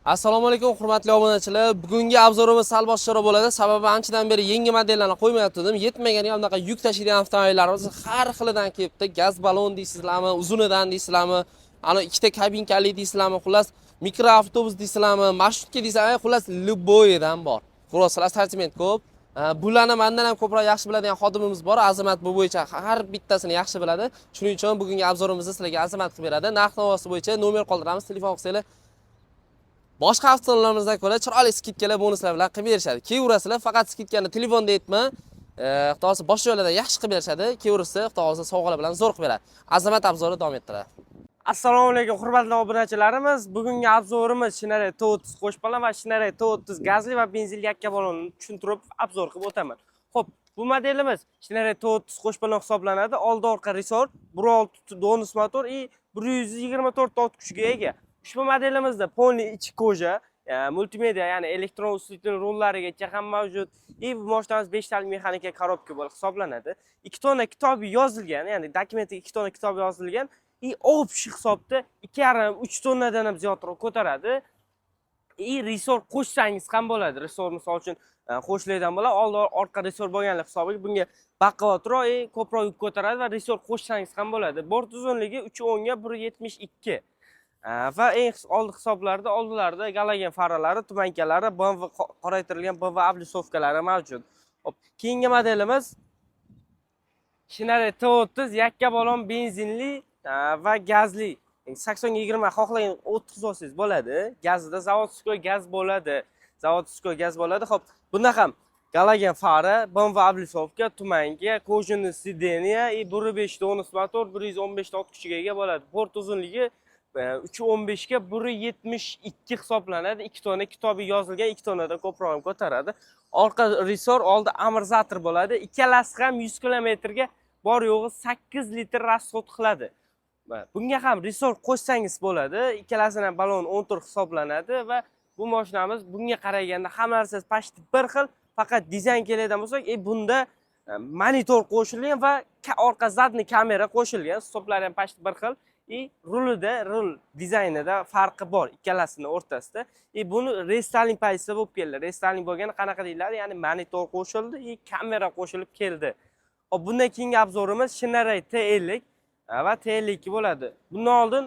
Assalomu alaykum, hurmatli obunachilar. Bugungi обзор imiz sal boshqacharoq bo'ladi. Sababi anchadan beri yangi modellarni qo'ymayotgandim. Yetmagani ham bunaqa yuk tashiydigan avtomobillarimiz har xilidan kelibdi. Gaz balon deysizlarmi, uzunidan deysizlarmi, ana ikkita kabinkali deysizlarmi, xullas mikroavtobus deysizlarmi, маршрутка deysizlarmi, xullas любой idan bor. Xullas assortiment ko'p. Bularni mandan ham ko'proq yaxshi biladigan xodimimiz bor. Azamat bu bo'yicha har bittasini yaxshi biladi. Shuning uchun bugungi обзор imizni sizlarga Azamat qilib beradi. Narx navosi bo'yicha nomer qoldiramiz, telefon qilsanglar, boshqa avtosalonlarimizdan ko'ra chiroyli скидка lar, bonuslar bilan qilib berishadi. Kelaverasizlar, faqat скидка ni telefonda aytma. Xudo xohlasa, boshqa joylarda yaxshi qilib berishadi. Kelaversa, Xudo xohlasa, sovg'alar bilan zo'r qilib beradi. Azamat обзор i davom ettiradi. Assalomu alaykum, hurmatli obunachilarimiz. Bugungi обзор imiz Shineray T30 qo'shbalon va Shineray T30 gazli va benzinli yakka balonni tushuntirib, обзор qilib o'taman. Xo'p, bu modelimiz Shineray T30 qo'shbalon hisoblanadi. Oldi orqa ressor, 1.6 донус motor и 124 ta ot kuchiga ega. Ushbu modelimizda полный ichi кожа, multimedia, ya'ni elektron усилитель rullarigacha ham mavjud. И bu mashinamiz 5 talik mexanika коробка bo'lib hisoblanadi. 2 tonna kitobi yozilgan, ya'ni dokumentga 2 tonna kitob yozilgan. И общий hisobda 2,5-3 tonnadan ham ziyodroq ko'taradi. И ressor qo'shsangiz ham bo'ladi. Ressor, misol uchun, qo'shiladigan bo'ladi. Oldi orqa ressor bo'lganlik hisobiga bunga baquvvatroq и ko'proq yuk ko'taradi va ressor qo'shsangiz ham bo'ladi. Bort uzunligi 3.10 ga 1.72. Va eng oldi hisoblarda oldilarida galogen faralari, туманка lari, BMW qoraytirilgan BMW облицовка lari mavjud. Hop, keyingi modelimiz Shineray T30 yakka balon benzinli va gazli. 80 20 xohlagan o'tkazib olsangiz bo'ladi. Gazida заводской gaz bo'ladi. Заводской gaz bo'ladi. Xo'p, bunda ham galogen fara, BMW облицовка, туманка, кожаный сиденье и 1.5 донус motor, 115 ta ot kuchiga ega bo'ladi. Bort uzunligi 3.15 ga 1.72 hisoblanadi. 2 tonna kitobi yozilgan, 2 tonnadan ko'proq ham ko'taradi. Orqa ressor, oldi amortizator bo'ladi. Ikkalasi ham 100 kilometrga bor yo'g'i 8 litr расход qiladi. Va bunga ham ressor qo'shsangiz bo'ladi. Ikkalasini ham balon 14 hisoblanadi va bu mashinamiz bunga qaraganda hamma narsasi почти bir xil, faqat dizayn keladigan bo'lsak, bunda monitor qo'shilgan va orqa задний kamera qo'shilgan, stoplari ham почти bir xil. И rulida, rul dizaynida farqi bor ikkalasini o'rtasida. И buni рестайлинг pozitsiya bo'lib keldi. Рестайлинг bo'lgani qanaqa deyiladi? Ya'ni monitor qo'shildi и kamera qo'shilib keldi. Hop, bundan keyingi обзор imiz Shineray T50 va T52 bo'ladi. Bundan oldin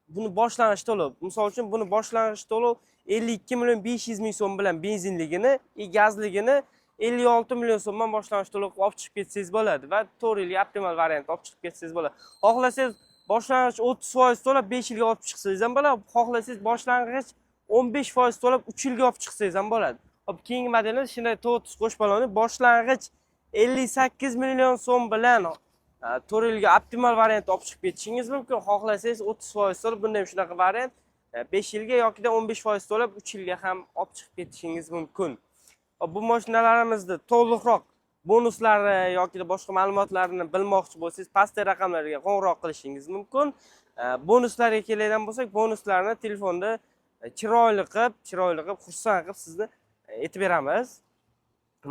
buni boshlang'ich to'lov, misol uchun, buni boshlang'ich to'lov 52 million 500 ming so'm bilan benzinligini и gazligini 56 million so'mdan boshlang'ich to'lov qilib olib chiqib ketsangiz bo'ladi va 4 yilga optimal variant olib chiqib ketsangiz bo'ladi. Xohlasangiz, boshlang'ich 30% to'lab 5 yilga olib chiqsangiz ham bo'ladi, xohlasangiz, boshlang'ich 15% to'lab 3 yilga olib chiqsangiz ham bo'ladi. Hop, keyingi modelimiz Shineray T30 qo'sh baloni boshlang'ich 58 million so'm bilan 4 yilga optimal variant olib chiqib ketishingiz mumkin. Xohlasangiz, 30% to'lab bunda ham shunaqa variant 5 yilga yoki 15% to'lab 3 yilga ham olib chiqib ketishingiz mumkin. Hop, bu mashinalarimizni to'liqroq bonuslari yoki boshqa ma'lumotlarini bilmoqchi bo'lsangiz, pastdagi raqamlarga qo'ng'iroq qilishingiz mumkin. Bonuslarga keladigan bo'lsak, bonuslarni telefonda chiroyli qilib, chiroyli qilib, xursand qilib sizni aytib beramiz.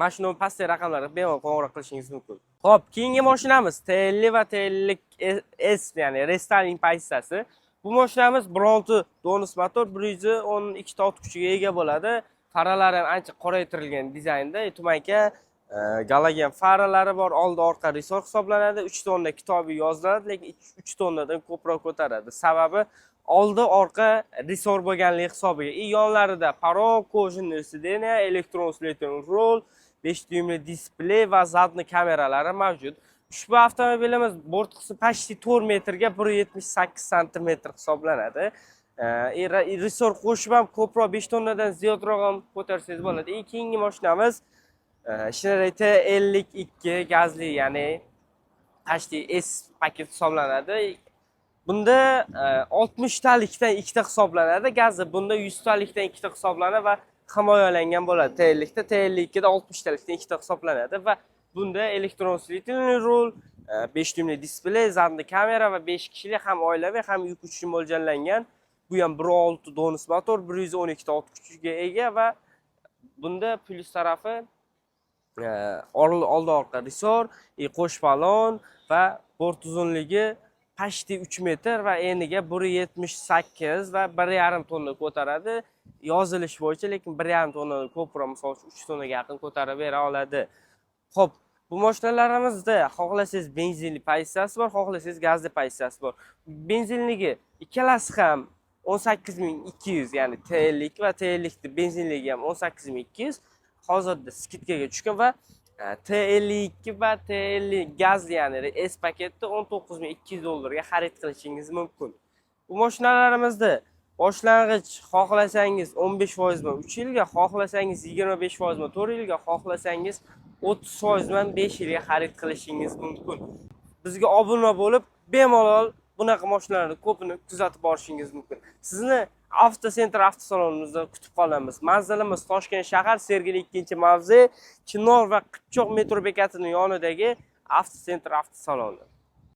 Mana shu pastdagi raqamlarga bemalol qo'ng'iroq qilishingiz mumkin. Xo'p, keyingi mashinamiz T50 va T50 S, ya'ni рестайлинг pozitsiyasi. Bu mashinamiz 1.6 донус motor, 112 ta ot kuchiga ega bo'ladi. Faralari ham ancha qoraytirilgan dizaynda, туманка, galogen faralari bor, oldi orqa ressor hisoblanadi. 3 tonna kitobi yoziladi, lekin 3 tonnadan ko'proq ko'taradi. Sababi oldi orqa ressor bo'lganligi hisobiga. И yonlarida порог, кожаный сиденье, elektron усилитель rul, 5 dyumli displey va задний kameralari mavjud. Ushbu avtomobilimiz bort qismi почти 4 metrga 1.78 santimetr hisoblanadi. И ressor qo'shib ham ko'proq, 5 tonnadan ziyodroq ham ko'tarsangiz bo'ladi. И keyingi mashinamiz Shineray T52 gazli, ya'ni почти S paket hisoblanadi. Bunda 60 talikdan ikkita hisoblanadi gazi, bunda 100 talikdan ikkita hisoblanadi va himoyalangan bo'ladi. T50 da, T52 da 60 talikdan ikkita hisoblanadi va bunda elektron усилительный rul, 5 dyumli displey, задний kamera va 5 kishilik ham oilaviy, ham yuk uchun mo'ljallangan. Bu ham 1.6 донус motor, 112 ta ot kuchiga ega va bunda plyus tarafi oldi orqa ressor, и qo'sh balon va bort uzunligi почти 3 metr va eniga 1.78 va 1,5 tonna ko'taradi. Yozilish bo'yicha, lekin 1,5 tonnadan ko'proq, misol uchun, 3 tonnaga yaqin ko'tarib bera oladi. Xo'p, bu mashinalarimizda xohlasangiz benzinli pozitsiyasi bor, xohlasangiz gazli pozitsiyasi bor. Benzinligi ikkalasi ham 18 200, ya'ni T50 va T50 benzinligi ham 18 200 hozirda скидка ga tushgan va T52 va T50 gazli, ya'ni S paketda 19 200 dollarga xarid qilishingiz mumkin. Bu mashinalarimizda boshlang'ich xohlasangiz 15% bilan 3 yilga, xohlasangiz 25% bilan 4 yilga, xohlasangiz 30% bilan 5 yilga xarid qilishingiz mumkin. Bizga obuna bo'lib, bemalol bunaqa mashinalarni ko'pini kuzatib borishingiz mumkin. Sizni Avtocenter avtosalonimizda kutib qolamiz. Manzilimiz Toshkent shahar, Sergeli 2-mavze, Chinor va Qipchoq metro bekatining yonidagi Avtocenter avtosaloni.